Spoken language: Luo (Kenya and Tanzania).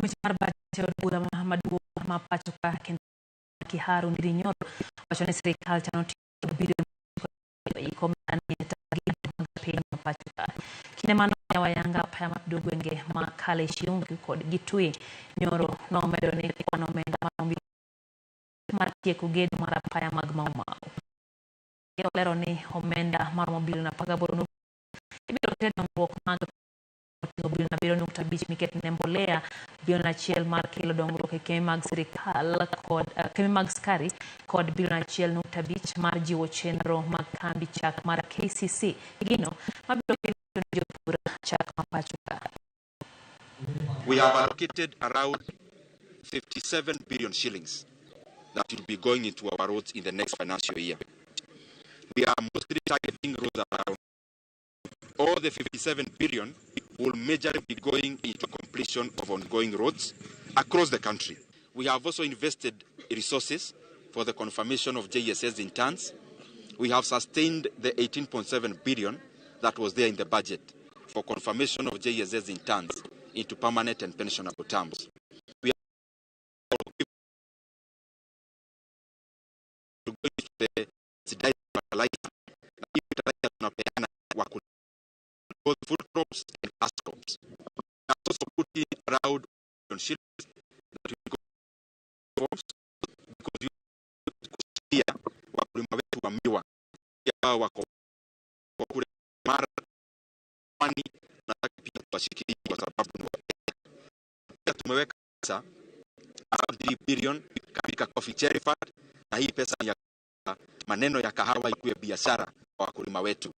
Komiti mar Bajet e od bura maduong' ma pacho ka kendo Kiharu Ndindi Nyoro wacho ni sirikal chano tiyo kod bilionde iko omenda mag piny ma pacho ka. Kinde mano oyawo ayanga apaya matudo gwenge ma Kale Shiungi kod Gitui. Nyoro nomedo ni kwan omenda maromo mar tieko gedo mar apaya mag Mau Mau. Olero ni omenda maromo bilion 18 ibiro ket e dongruok mag oting'o bilion 7.5 miket ne mbolea, bilion 1 mar kelo dongruok e kembe mag sirikal kod kembe mag skari kod bilion 1.5 mar jiwo chenro mag kambi chak mar KCC gino mabiro kelo ne jopur chak ma pacho ka. We have allocated around 57 billion shillings that will be going into our roads in the next financial year. We are mostly targeting roads around. All the 57 billion will majorly be going into completion of ongoing roads across the country. We have also invested resources for the confirmation of JSS interns. We have sustained the 18.7 billion that was there in the budget for confirmation of JSS interns into permanent and pensionable terms. We are going to the fertilizer. Fertilizer tunapeana wakulima, both food crops and cash crops. We are also putting around shillings that will go because you wakulima wetu wa miwa ambao wako kule Mara, Pwani, nataka pia tuwashikilie kwa sababu ni Wakenya. Pia tumeweka pesa 3 billion katika Coffee Cherry Fund, na hii pesa ni ya maneno ya kahawa ikuwe biashara kwa wakulima wetu.